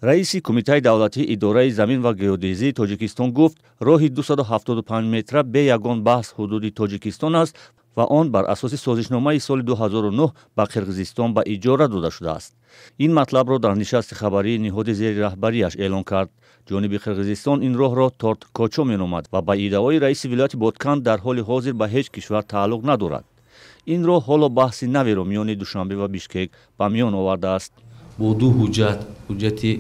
Раиси Кумитаи давлатии идораи замин ва геодезии Тоҷикистон гуфт, роҳи 275 метра бе ягон баҳс ҳудуди Тоҷикистон аст ва он бар асоси созишномаи соли 2009 ба Қирғизистон ба иҷора дода шудааст. Ин матлабро дар нишасти хабарии ниҳоди зери раҳбарияш эълон кард. Ҷониби Қирғизистон ин роҳро Торт Кочо меномад ва ба иддаои раиси вилояти Боткан дар ҳоли ҳозир ба ҳеҷ кишвар тааллуқ надорад. Ин роҳ ҳоло баҳси наверо миёни Душанбе ва Бишкек ба миён овардааст. Бо ду ҳуҷҷат, ҳуҷҷати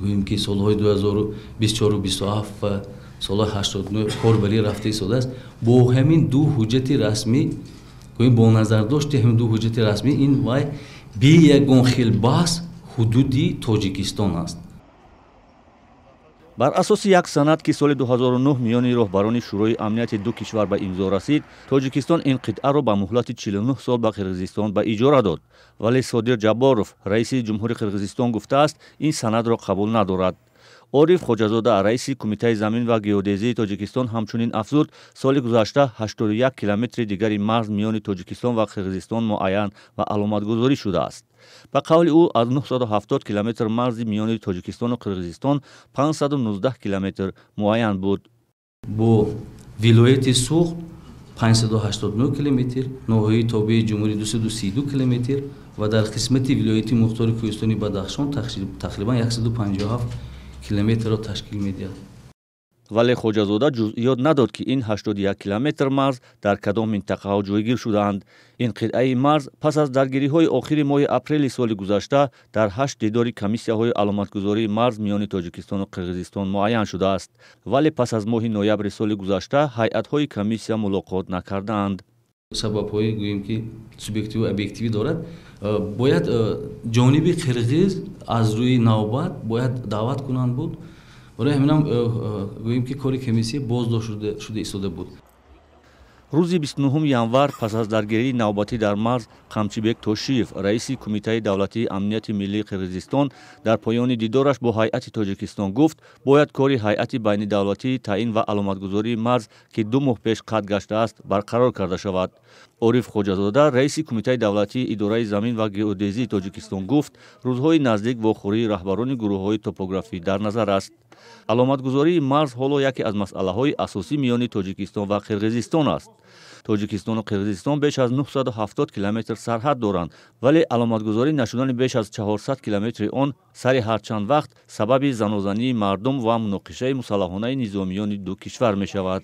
гӯем ки солҳои 2024 27 ва солҳои 89 корбарӣ рафта истодааст. Бо ҳамин ду ҳуҷҷати расмӣ, гӯем, бо назардошти ҳамин ду ҳуҷҷати расмӣ, ин вай бе ягон хел баҳс ҳудуди Тоҷикистон аст. Бар асоси як санад, ки соли 2009 миёни роҳбарони Шӯрои амнияти ду кишвар ба имзо расид, Тоҷикистон ин қитъаро ба муҳлати 49 сол ба Қирғизистон ба иҷора дод. Вале Содир Ҷабборов, раиси ҷумҳури Қирғизистон, гуфтааст, ин санадро қабул надорад. Ориф Хоҷазода, раиси Кумитаи замин ва геодезии Тоҷикистон, ҳамчунин афзуд, соли гузашта 81 километри дигари марз миёни Тоҷикистон ва Қирғизистон муайян ва аломатгузорӣ шудааст. Ба қавли ӯ, аз 970 километр марзи миёни Тоҷикистону Қирғизистон 519 километр муайян буд. Бо вилояти Суғд 589 километр, ноҳияи тобеи ҷумҳурӣ 232 километр ва дар қисмати вилояти мухтори Кӯҳистони Бадахшон тақрибан 157 километрро ташкил медиҳад. Вале Хоҷазода ҷузъиёт надод, ки ин 81 километр марз дар кадом минтақаҳо ҷойгир шудаанд. Ин қитъаи марз пас аз даргириҳои охири моҳи апрели соли гузашта дар ҳашт дидори комиссияҳои аломатгузории марз миёни Тоҷикистону Қирғизистон муайян шудааст. Вале пас аз моҳи ноябри соли гузашта ҳайатҳои комиссия мулоқот накардаанд. Сабабҳои, гӯем ки, субъективу объективӣ дорад. Бояд ҷониби қирғиз аз рӯи навбат бояд даъват кунанд буд. Барои ҳаминам, гӯем ки, кори комиссия боздошт шуда истода буд. Рӯзи 29 январ, пас аз даргирии навбатӣ дар марз, Қамчибек Тошиев, раиси Кумитаи давлатии амнияти миллии Қирғизистон, дар поёни дидораш бо ҳайати Тоҷикистон гуфт, бояд кори ҳайати байнидавлатии таъин ва аломатгузории марз, ки 2 моҳ пеш қатъ гаштааст, барқарор карда шавад. Ориф Хоҷазода, раиси Кумитаи давлатии идораи замин ва геодезии Тоҷикистон, гуфт, рӯзҳои наздик вохӯрии раҳбарони гурӯҳҳои топографӣ дар назар аст. Аломатгузории марз ҳоло яке аз масъалаҳои асосӣ миёни Тоҷикистон ва Қирғизистон аст. Тоҷикистону Қирғизистон беш аз 970 километр сарҳад доранд, вале аломатгузорӣ нашудани беш аз 400 километри он сари ҳар чанд вақт сабаби занозании мардум ва муноқишаи мусаллаҳонаи низомиёни ду кишвар мешавад.